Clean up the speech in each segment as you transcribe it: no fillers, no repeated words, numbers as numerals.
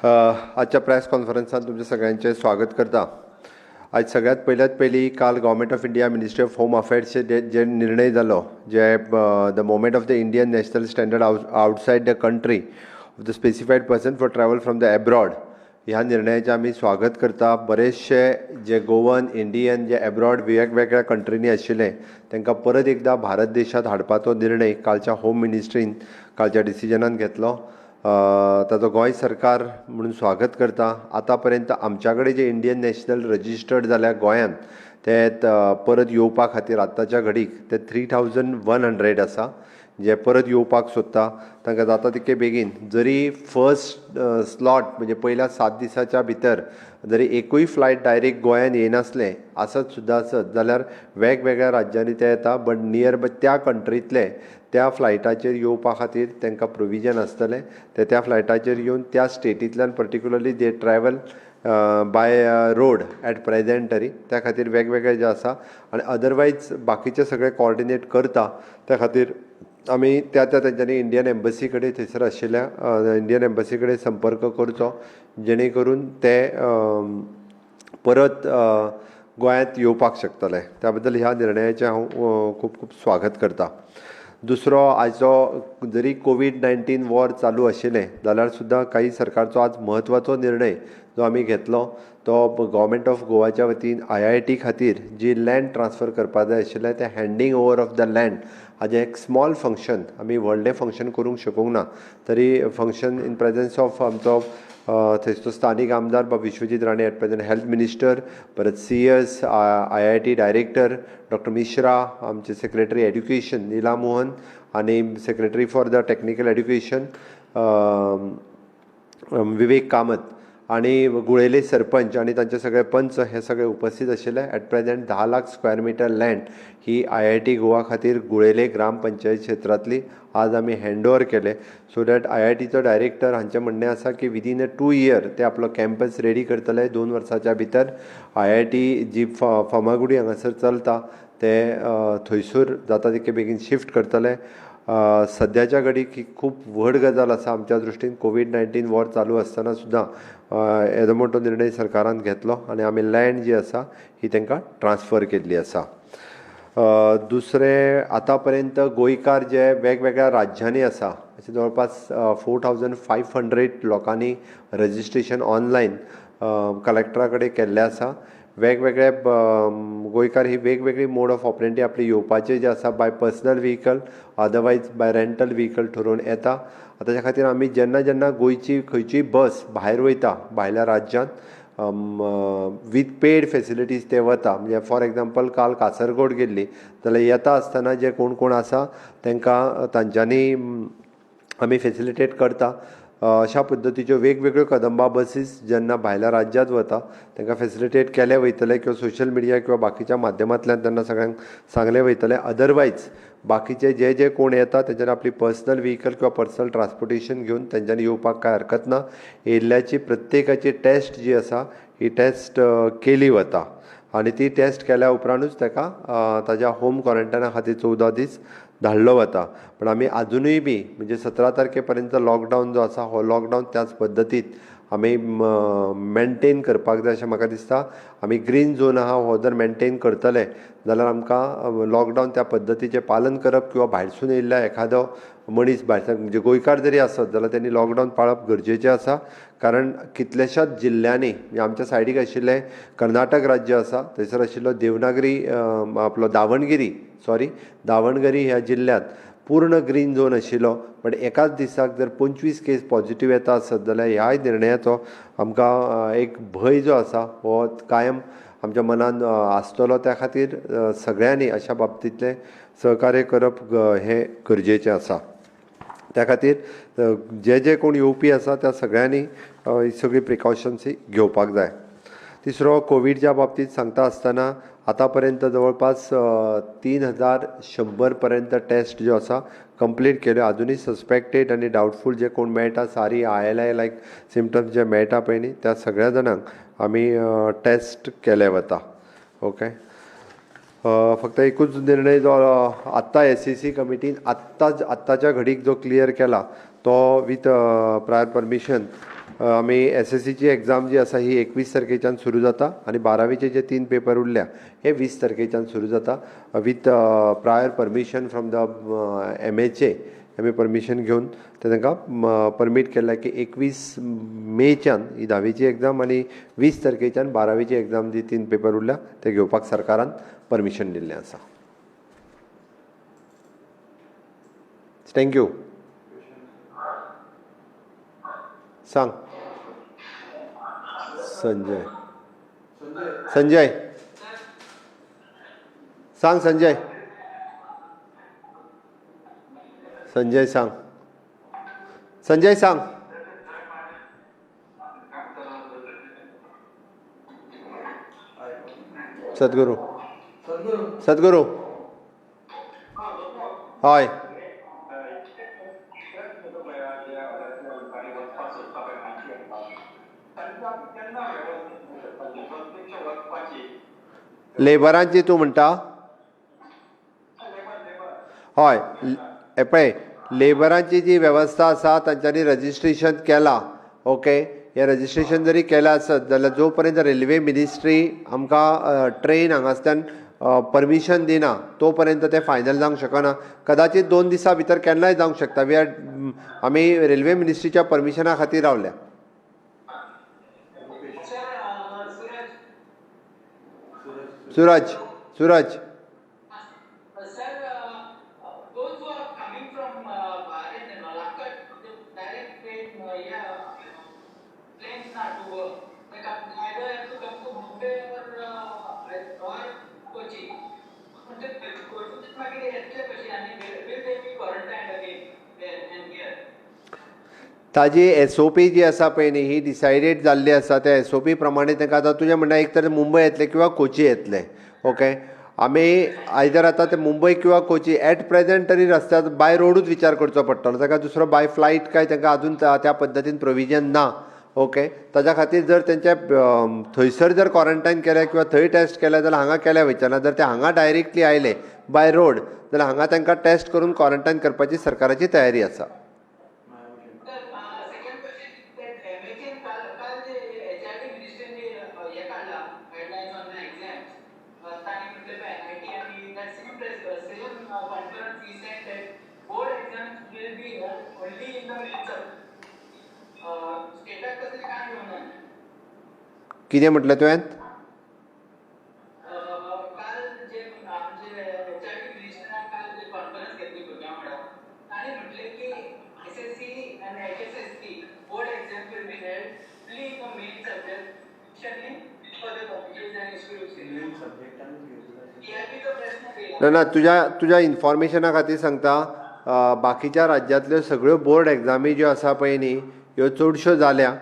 आजच्या प्रेस कॉन्फरन्सान तुमच्या सगळ्यांचें स्वागत करता. आयज सगळ्यांत पयल्यात पयली काल Government of India, Ministry of Home अफेर्सचे जे निर्णय जालो, जे the movement of the Indian national stranded outside the country of the specified person for travel from the abroad, ह्या निर्णयाचें आमी स्वागत करता. बरेचशे जे गोवन इंडियन जे एब्रॉड वेगवेगळ्या कंट्रींनी आशिल्ले, तांकां परत एकदां भारत देशांत हाडपाचो निर्णय कालच्या होम मिनिस्ट्रीन कालच्या डिसिजनान घेतलो. ताचो गोंय सरकार म्हणून स्वागत करता. आतां पर्यंत आमच्या कडेन जे इंडियन नॅशनल रजिस्टर्ड जाल्या गोंयांत, ते परत येवपा खातीर आत्ताच्या घडीक ते 3100 आसा. जे परत येवपाक सोदता तांकां जाता तितके बेगीन, जरी फर्स्ट स्लॉट म्हणजे पयल्या 7 दिसाच्या भितर जरी एकूय फ्लायट डायरेक्ट गोंयान येयनासलें आसत सुद्दां आसत जाल्यार, वेगवेगळ्या राज्यांनी ते येता, बट नियर बाय त्या कंट्रींतले त्या फ्लायटाचेर येवपा खातीर तांकां प्रोविजन आसतलें. ते त्या फ्लायटाचेर येवन त्या स्टेटींतल्यान particularly they travel by road at present तरी. त्या खातीर वेगवेगळे जे आसा आनी अदरवायज बाकीचे सगळे कॉर्डिनेट करता. त्या खातीर आमी त्या त्या तेंच्यांनी इंडियन एम्बसी कडेन, थंयसर आशिल्ल्या इंडियन एम्बसी कडेन संपर्क करचो, जेणे करून ते परत गोंयांत येवपाक शकतले. त्या बद्दल ह्या निर्णयाचें हांव खूब खूब स्वागत करता. दुसरो, आयचो जरी कोवीड 19 वॉर चालू आशिल्लें जाल्यार सुद्दां काही सरकारचो आज म्हत्वाचो निर्णय जो आमी घेतलो, तो गव्हर्मेंट ऑफ गोवाच्या वतीन आयआयटी खातीर जी लँड ट्रान्सफर करपा जाय आशिल्लें, तें handing over of the land हाजें एक स्मॉल फंक्शन, आमी व्हडलें फंक्शन करूंक शकूंक ना तरी फंक्शन इन प्रेजन्स ऑफ आमचो थंयसर स्थानीक आमदार बाब Vishwajit Rane, at present health minister, परत CS, IIT director doctor Mishra, आमचे सेक्रेटरी एड्युकेशन निला मोहन आनी Secretary for the Technical Education Vivek Kamat आणि गुळेले सरपंच आणि तांचे सगळे पंच हे सगळे उपस्थित आशिल्ले. At present 10 lakh square metre land ही आयआयटी गोवा खातीर गुळेले ग्रामपंचायत क्षेत्रांतली आज आमी हँड ओवर केले, सो that आयआयटीचो डायरेक्टर हांचें म्हणणें आसा की विदीन अ 2 इयर ते आपलो कॅम्पस रेडी करतले. 2 वर्साच्या भितर आयआयटी जी फार्मागुडी हांगासर चलता, ते थंयसर जाता तितके बेगीन शिफ्ट करतले. सद्याच्या घडीक ही खूब व्हड गजाल आसा आमच्या दृश्टीन. कोवीड 19 वॉर चालू आसतना सुद्दां येदो मोठो निर्णय सरकारान घेतलो आनी आमी लँड जी आसा ही तांकां ट्रान्सफर केल्ली आसा. दुसरें, आतां पर्यंत गोंयकार जे वेगवेगळ्या राज्यांनी आसा, अशें जवळपास 4500 लोकांनी रजिस्ट्रेशन ऑनलायन कलेक्टरा कडेन केल्लें आसा. वेगवेगळे गोंयकार ही वेगवेगळी मोड ऑफ ऑपरेंडी आपली येवपाचे जे आसा, by personal vehicle, otherwise by rental vehicle ठरोवन येता. ताच्या खातीर आमी जेन्ना जेन्ना गोंयची खंयचीय बस भायर वयता, भायल्या राज्यांत वीथ पेड फेसिलिटीज ते वता, म्हणजे फॉर एग्जाम्पल काल कासरगोड गेल्ली जाल्यार येता आसतना जे कोण कोण आसा तांकां तांच्यांनी आमी फेसिलिटेट करता. अशा पद्दतीच्यो वेगवेगळ्यो कदंबा बसीस जेन्ना भायल्या राज्यांत वता, तांकां फेसिलिटेट केले वयतले किंवा सोशल मिडिया किंवा बाकीच्या माध्यमांतल्यान त्यांना सगळ्यांक सांगलें वयतलें. अदरवायज बाकीचे जे जे कोण येता, तेंच्यांनी आपली पर्सनल व्हिकल किंवा पर्सनल ट्रान्सपोर्टेशन घेवन तेंच्यांनी येवपाक कांय हरकत ना. येयल्ल्याची प्रत्येकाची टेस्ट जी आसा, ही टेस्ट केली वता आनी ती टेस्ट केल्या उपरांतूच ताका ताज्या होम क्वॉरंटायना खातीर 14 दीस धाडलो वता. पण आमी आजुनूय बी म्हणजे 17 तारखे पर्यंत लॉकडावन जो आसा, हो लॉकडावन त्याच पद्दतीत आमी मेनटेन करपाक जाय अशें म्हाका दिसता. आमी ग्रीन झोन आहा, हो जर मेनटेन करतले जाल्यार आमकां लॉकडावन त्या पद्दतीचें पालन करप किंवा भायरसून येयल्ल्या एखादो मनीस भायरच्यान म्हणजे गोंयकार जरी आसत जाल्यार तेणी लॉकडावन पाळप गरजेचें आसा. कारण कितल्याशाच जिल्ल्यांनी, म्हणजे आमच्या सायडीक आशिल्लें कर्नाटक राज्य आसा, थंयसर आशिल्लो देवनागरी आपलो दावणगिरी, सॉरी, दावणगिरी ह्या जिल्ल्यांत पूर्ण ग्रीन झोन आशिल्लो, बट एकाच दिसाक जर 25 केस पॉझिटीव येता आसत जाल्यार ह्याय निर्णयाचो आमकां एक भंय जो आसा, हो कायम आमच्या मनान आसतलो. त्या खातीर सगळ्यांनी अशा बाबतींतलें सहकार्य करप हें गरजेचें आसा. त्या खातीर जे जे कोण येवपी आसा, त्या सगळ्यांनी ही सगळी प्रिकॉशन्स ही घेवपाक जाय. तिसरो, कोविडच्या बाबतींत सांगता आसतना आतां पर्यंत जवळपास 3100 पर्यंत टेस्ट ज्यो आसा कंप्लीट केल्यो. आजुनूय सस्पेक्टेड आनी डावटफूल जे कोण मेळटा, सारी आयएलआय लायक सिमटम्स जे मेळटा पळय न्ही, त्या सगळ्या जाणांक आमी टेस्ट केले वता. ओके, फक्त एकूच निर्णय जो आत्तां एसईसी कमिटीन आत्तांच आत्ताच्या घडीक जो क्लियर केला, तो विथ प्रायर परमिशन आमी एसएससीची एग्जाम जी आसा ही 21 तारखेच्यान सुरू जाता आनी बारावीचे जे 3 पेपर उरल्या हे 20 तारखेच्यान सुरू जाता with prior permission from the MHA. आमी परमिशन घेवन ते तांकां परमीट केलां की 21 मेच्यान ही धावीची एग्जाम आनी 20 तारखेच्यान बारावीची एग्जाम जी 3 पेपर उरल्या ते घेवपाक सरकारान परमिशन दिल्लें आसा. Thank you. सांग संजय. संजय सांग. संजय संजय सांग. संजय सांग. सद्गुरू सद्गुरू हय. लेबरांची तूं म्हणटा? हय, पळय लेबरांची जी वेवस्था आसा तांच्यांनी रजिस्ट्रेशन केलां. ओके, हें रजिस्ट्रेशन जरी केलां आसत जाल्यार जो पर्यंत रेल्वे मिनिस्ट्री आमकां ट्रेन हांगासल्यान परमिशन दिना तो पर्यंत तें फायनल जावंक शकना. कदाचित 2 दिसां भितर केन्नाय जावंक शकता. We are आमी रेल्वे मिनिस्ट्रीच्या परमिशना खातीर रावल्या. Suraj, Suraj. Sir, those who are coming from Bahrain and all, after the direct train, planes not to work. They come, either have to come to Mumbai or Kochi. Kochi मागीर येतले कशी आनी will they be quarantined again there and here? ताजी SOP जी आसा पळय न्ही ही decided जाल्ली आसा. त्या एसओपी प्रमाणे तांकां आतां तुजें म्हणणें एक तर मुंबय येतले किंवा कोची येतले. ओके, आमी आयदर आतां ते मुंबय किंवा कोची एट प्रेजेंट तरी रस्त्यार बाय रोडूच विचार करचो पडटलो. ताका दुसरो बाय फ्लायट काय तांकां आजून त्या पद्दतीन प्रोविजन ना. ओके, ताज्या खातीर जर तेंच्या थंयसर जर क्वॉरंटायन केलें किंवा थंय टेस्ट केलें जाल्यार हांगा केल्या वयचें ना. जर ते हांगा डायरेक्टली आयले बाय रोड जाल्यार हांगा तांकां टेस्ट करून क्वॉरंटायन करपाची सरकाराची तयारी आसा. कितें म्हटलें तुवें? ना ना, तुज्या तुज्या इन्फॉर्मेशना खातीर सांगता, बाकीच्या राज्यांतल्यो सगळ्यो बोर्ड एग्जामी ज्यो आसा पळय न्ही ह्यो चडश्यो जाल्या.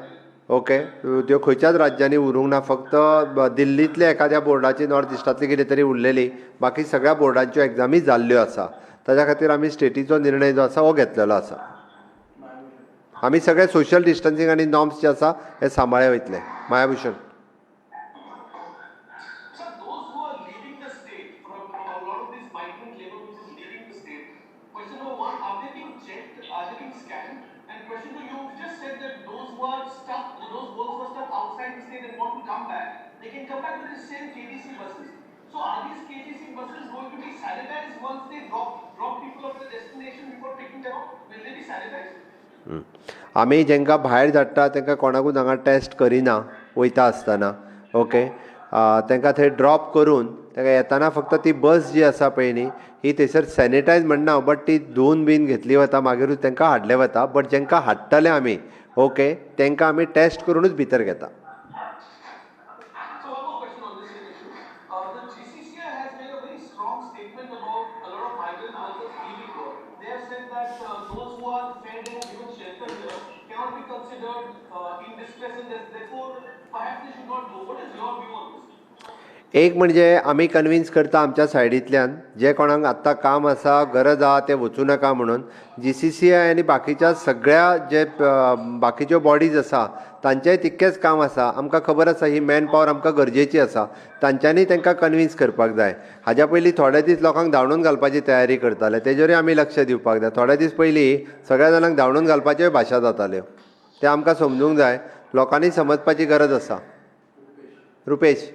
ओके, त्यो खंयच्याच राज्यांनी उरूंक ना. फक्त दिल्लींतल्या एखाद्या बोर्डाची नॉर्थ इस्टांतली कितें तरी उरलेली, बाकी सगळ्या बोर्डांच्यो एग्जामी जाल्ल्यो आसा. ताज्या खातीर आमी स्टेटीचो निर्णय जो आसा हो घेतलेलो आसा. आमी सगळे सोशल डिस्टन्सींग आनी नॉर्म्स जे आसा हे सांबाळ्ळे वयतले. मायाभूषण. आमी जेंकां भायर धाडटा तांकां कोणाकूच हांगा टेस्ट करिना वयता आसतना. ओके, तांकां थंय ड्रॉप करून तांकां येताना फक्त ती बस जी आसा पळय न्ही ही थंयसर सॅनिटायज म्हणना बट ती धुवन बीन घेतली वता, मागीरूच तांकां हाडलें वता. बट जेंकां हाडटले आमी ओके तांकां आमी टेस्ट करुनूच भितर घेता. एक म्हणजे आमी कन्विन्स करता आमच्या सायडींतल्यान जे कोणाक आत्तां काम आसा गरज आहा ते वचूं नाका म्हणून. GCCI आनी बाकीच्या सगळ्या जे बाकीच्यो बॉडीज आसा तांचेय तितकेंच काम आसा. आमकां खबर आसा ही मॅन पावर आमकां गरजेची आसा, तांच्यांनी तांकां कन्विन्स करपाक जाय. हाज्या पयलीं थोडे दीस लोकांक धांवडून घालपाची तयारी करताले, तेजेरूय आमी लक्ष दिवपाक जाय. थोडे दीस पयलीं सगळ्या जाणांक धांवडून घालपाच्योय भाशा जाताल्यो. तें आमकां समजूंक जाय, लोकांनी समजपाची गरज आसा. रुपेश,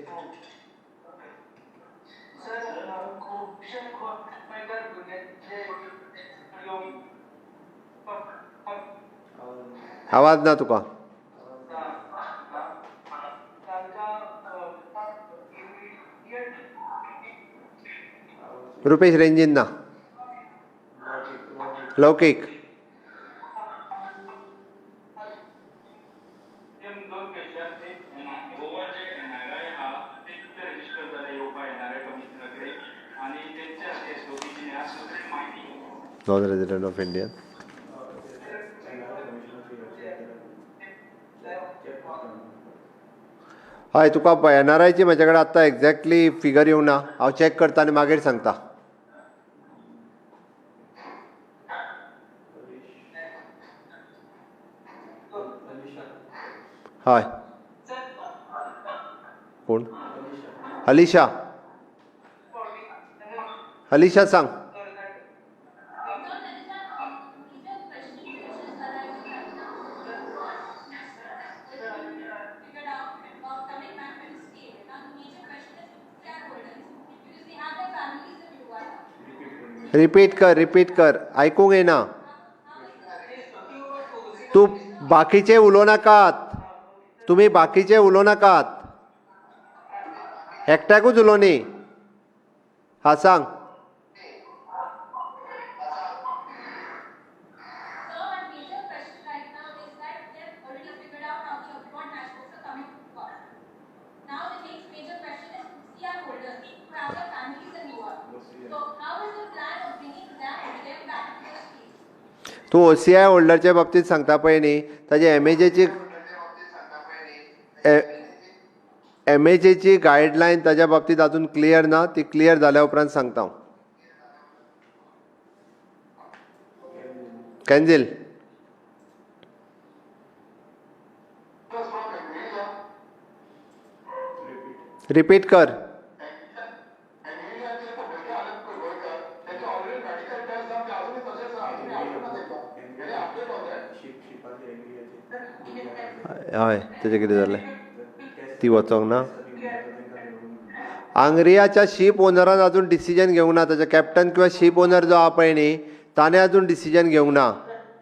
आवाज ना तुका. रुपेश रेंजीन ना. लौकीक, नॉन रेजिडंट ऑफ India. हय, तुका एनआरआयची म्हजे कडेन आत्तां एक्झॅक्टली फिगर येवंक ना, हांव चॅक करता आनी मागीर सांगता. हय, कोण? अलिशा. अलिशा सांग. रिपीट कर, रिपीट कर, आयकूंक येना. तूं बाकीचे उलोवं नाकात, तुमी बाकीचे उलोवं नाकात, एकट्याकूच उलोवनी. हा सांग. तूं ओसीआय होल्डरच्या बाबतींत सांगता पळय न्ही, ताजे एमएचएची एमएचएची गायडलायन ताज्या बाबतींत अजून क्लियर ना, ती क्लियर जाल्या उपरांत सांगता हांव. कॅन्सील. रिपीट कर. हय, तेजें कितें जालें? ती वचोंक ना. आंग्रियाच्या शीप ओनरान अजून डिसिजन घेवंक ना. ताचे कॅप्टन किंवा शीप ओनर जो आहा पळय न्ही, ताणें अजून डिसिजन घेवंक ना.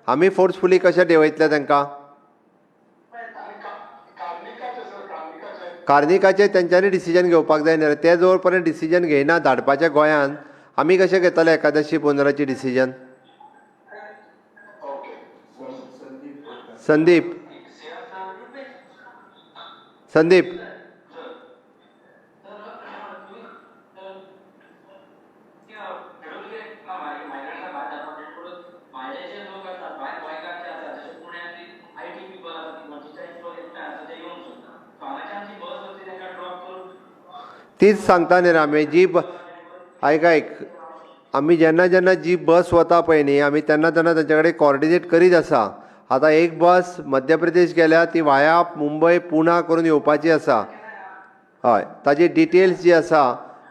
आमी फोर्सफुली कशें देंवयतले तांकां? कार्निकाचे तेंच्यांनी डिसिजन घेवपाक जाय न्ही. ते जोर पर्यंत डिसिजन घेयना धाडपाचें गोंयान, आमी कशें घेतले एखाद्या शीप ओनराची डिसिजन? संदीप, संदीप, तीच सांगता न्ही रे आमी. जी आयक आयक, आमी जेन्ना जेन्ना जी बस वता पळय न्ही, आमी तेन्ना तेन्ना तेंच्या कडेन कॉर्डिनेट करीत आसा. आतां एक बस मध्य प्रदेश गेल्या, ती वाया मुंबय पुना करून येवपाची आसा. हय, ताजी डिटेल्स जी आसा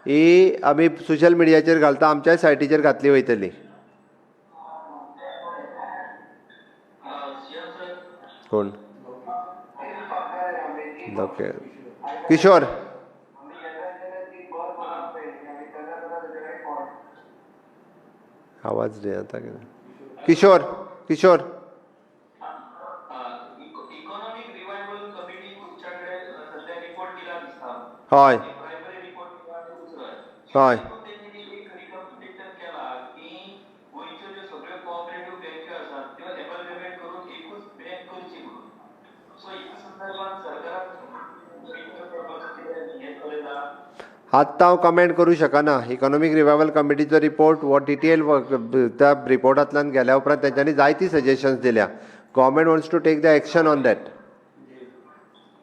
ही आमी सोशल मिडियाचेर घालता, आमच्याय सायटीचेर घातली वयतली. कोण? ओके, किशोर. आवाज रे आता कितें? किशोर, किशोर, हय हय, आत्तां हांव कमेंट करूं शकना. इकॉनॉमीक रिवायवल कमिटीचो रिपोर्ट हो डिटेल त्या रिपोर्टांतल्यान गेल्या उपरांत तेंच्यांनी जायतीं सजेशन्स दिल्या. Government wants to take the action on that.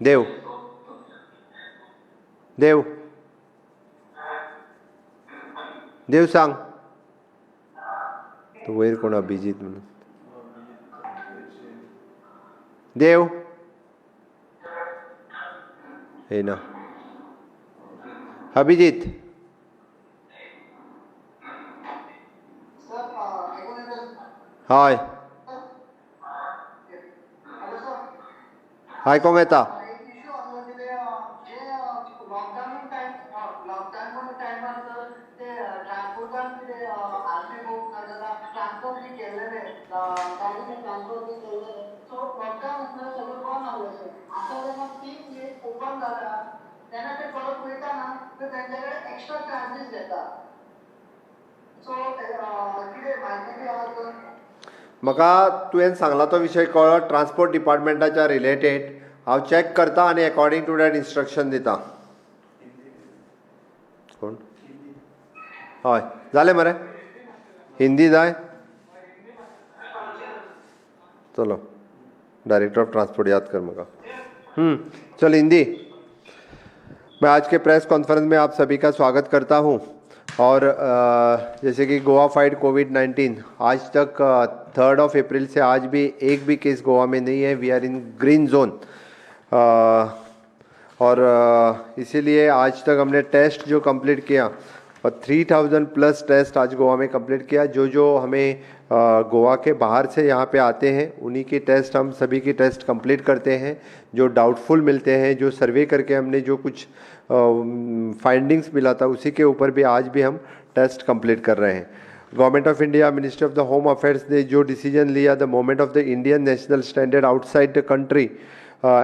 Dev, Dev, Dev सांग. तूं वयर कोण अभिजीत म्हणून. देव येना. अभिजीत, हय. आयकोंक येता. एक इशू आसलो कितें, जे लॉकडावन टायमार सर, ते ट्रान्सपोर्टान कितें आरसी बुक नाजाल्यार ट्रान्सफर बी केल्लेले, गाडीचे ट्रान्सफर बी केल्लेले. सो लॉकडावन आसतना सगळें बंद आहलें सर. आतां जेन्ना 3 वीक ओपन जाता तेन्ना ते परत वयता ना, तर तेंच्या कडेन एक्स्ट्रा चार्जीस घेता. सो कितें म्हायती बी आहा सर? म्हाका तुवें सांगला तो विशय कळ्ळो. ट्रान्सपोर्ट डिपार्टमेंटाच्या रिलेटेड हांव चॅक करता आनी अकॉर्डिंग टू that instruction दिता. कोण? हय, जालें मरे. हिंदी जाय? चलो, डायरेक्टर ऑफ ट्रांसपोर्ट याद कर म्हाका. चल हिंदी. मैं आज के प्रेस कॉन्फ्रेंस में आप सभी का स्वागत करता हूं और जैसे कि गोवा फाइट कोविड-19, आज तक 3 ऑफ अप्रैल से आज भी एक भी केस गोवा में नहीं है. We are in green zone और इसीलिए आज तक हमने टेस्ट जो कंप्लीट किया और 3000 प्लस टेस्ट आज गोवा में कंप्लीट किया. जो जो हमें गोवा के बाहर से यहाँ पे आते हैं, उन्हीं के टेस्ट, हम सभी की टेस्ट कंप्लीट करते हैं. जो डाउटफुल मिलते हैं, जो सर्वे करके हमने जो कुछ फाइंडिंग्स मिला था, उसी के ऊपर भी आज भी हम टेस्ट कंप्लीट कर रहे हैं. Government of India, Ministry of the Home Affairs ने जो डिसीजन लिया, the movement of the Indian national stranded outside the country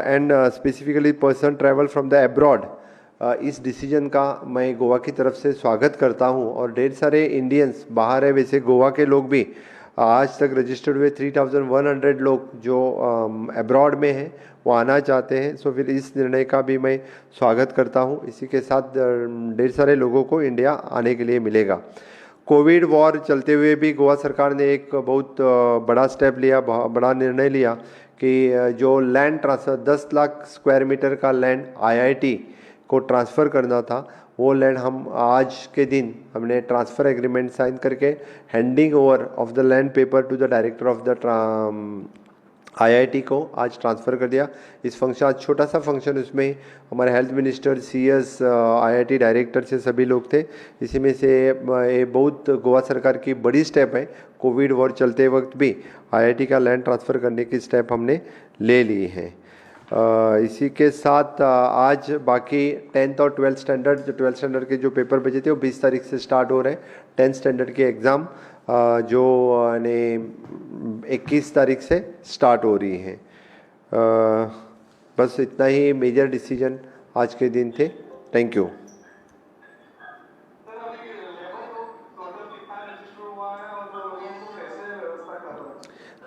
and specifically person travel from the abroad, is decision का मैं गोवा की तरफ से स्वागत करता हूं. और ढेर सारे इंडियंस बाहर है, वैसे गोवा के लोग भी आज तक रजिस्टर्ड हुए 3100 लोग जो अब्रॉड में हैं, वो आना चाहते हैं. सो फिर इस निर्णय का भी मैं स्वागत करता हूं. इसी के साथ ढेर सारे लोगों को इंडिया आने के लिए मिलेगा. कोविड वॉर चलते हुए भी गोवा सरकार ने एक बहुत बड़ा स्टेप लिया, बड़ा निर्णय लिया कि जो land transfer, 10 lakh square metre का लैंड आईआईटी को ट्रांसफ़र करना था, वो लैंड हम आज के दिन हमने ट्रांसफ़र एग्रीमेंट साइन करके handing over of the land paper to the director of the IIT को आज ट्रांसफ़र कर दिया. इस फंक्शन, आज छोटा सा फंक्शन, उसमें हमारे health minister, CS, IIT director से सभी लोग थे. इसी में से ये बहुत गोवा सरकार की बड़ी स्टेप है. कोविड वॉर चलते वक्त भी आईआईटी का लैंड ट्रांसफ़र करने की स्टेप हमने ले ली है. इसी के साथ आज बाकी 10th और 12th standard, जो 12th standard के जो पेपर बचे थे, वो 20 तारीख से स्टार्ट हो रहे हैं. 10th standard के एग्ज़ाम जो ने 21 तारीख से स्टार्ट हो रही हैं. बस इतना ही मेजर डिसीजन आज के दिन थे. Thank you. Sir, अभी लेबर लोग टोटल कितना रजिस्टर हुआ है और उनको कैसे व्यवस्था कर रहे हैं?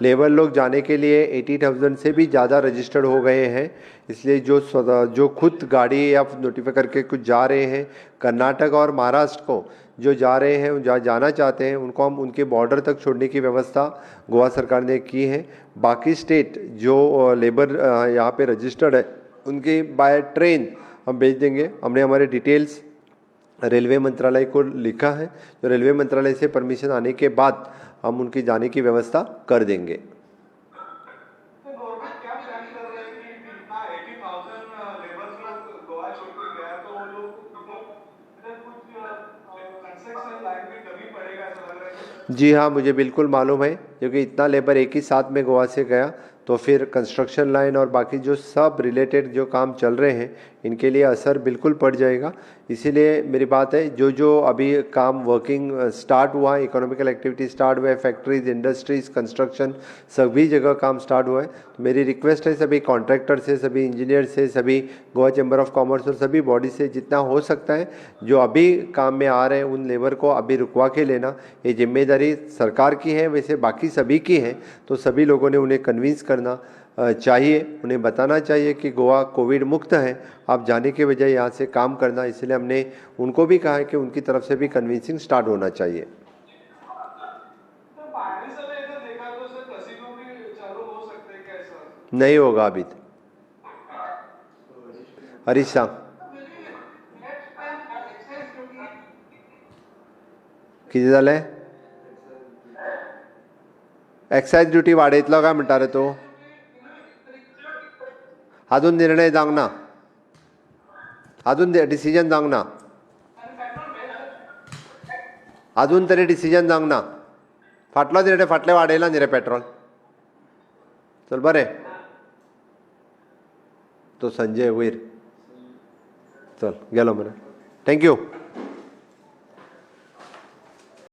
लेबर लोग जाने के लिए 80,000 से भी ज़्यादा रजिस्टर्ड हो गए हैं. इसलिए जो स्वतः, जो खुद गाड़ी या नोटिफाई करके कुछ जा रहे हैं, कर्नाटक और महाराष्ट्र को जो जा रहे हैं, जहाँ जाना चाहते हैं, उनको हम उनके बॉर्डर तक छोड़ने की व्यवस्था गोवा सरकार ने की है. बाकी स्टेट जो लेबर यहाँ पे रजिस्टर्ड है, उनकी बाय ट्रेन हम भेज देंगे. हमने हमारे डिटेल्स रेलवे मंत्रालय को लिखा है, तो रेलवे मंत्रालय से परमिशन आने के बाद हम उनकी जाने की व्यवस्था कर देंगे. तो गवर्नमेंट क्या प्लान कर रहे हैं कि इतना 80,000 लेबर्स लोग गोवा छोड़ के गया, तो वो लोग इधर इधर कुछ कंस्ट्रक्शन लाइन में कमी पड़ेगा, ऐसा लग रहा है? जी हाँ, मुझे बिल्कुल मालूम है, क्योंकि इतना लेबर एक ही साथ में गोवा से गया तो फिर कंस्ट्रक्शन लाइन और बाकी जो सब रिलेटेड जो काम चल रहे हैं, इनके लिए असर बिल्कुल पड़ जाएगा. इसीलिए मेरी बात है, जो जो अभी काम वर्किंग स्टार्ट हुआ है, इकोनॉमिकल एक्टिविटी स्टार्ट हुआ है, फैक्ट्रीज, इंडस्ट्रीज़, कंस्ट्रक्शन, सभी जगह काम स्टार्ट हुआ है, तो मेरी रिक्वेस्ट है सभी कॉन्ट्रैक्टर से, सभी इंजीनियर से, सभी गोवा चैम्बर ऑफ कॉमर्स और सभी बॉडी से, जितना हो सकता है जो अभी काम में आ रहे हैं, उन लेबर को अभी रुकवा के लेना, ये जिम्मेदारी सरकार की है, वैसे बाकी सभी की है. तो सभी लोगों ने उन्हें कन्विंस करना चाहिए, उन्हें बताना चाहिए कि गोवा कोविड मुक्त है, आप जाने के बजाय यहाँ से काम करना. इसलिए हमने उनको भी कहा है कि उनकी तरफ से भी कन्विंसिंग स्टार्ट होना चाहिए. तो फाइनल समय इधर देखा तो सर, कसिनो भी चालू हो सकते हैं क्या ऐसा? नहीं होगा अभी. हरीश सांग. Excise duty. कितें जालें? एक्सायज ड्युटी वाडयतलो काय म्हणटा रे तूं? अजून निर्णय जावंक ना, अजून डिसिजन जावंक ना. अजून तरी डिसिजन जावंक ना. फाटलो निर्णय, फाटलें वाडयला न्ही रे पेट्रोल. चल बरें. तो संजय वयर. चल, गेलो मरे. Thank you.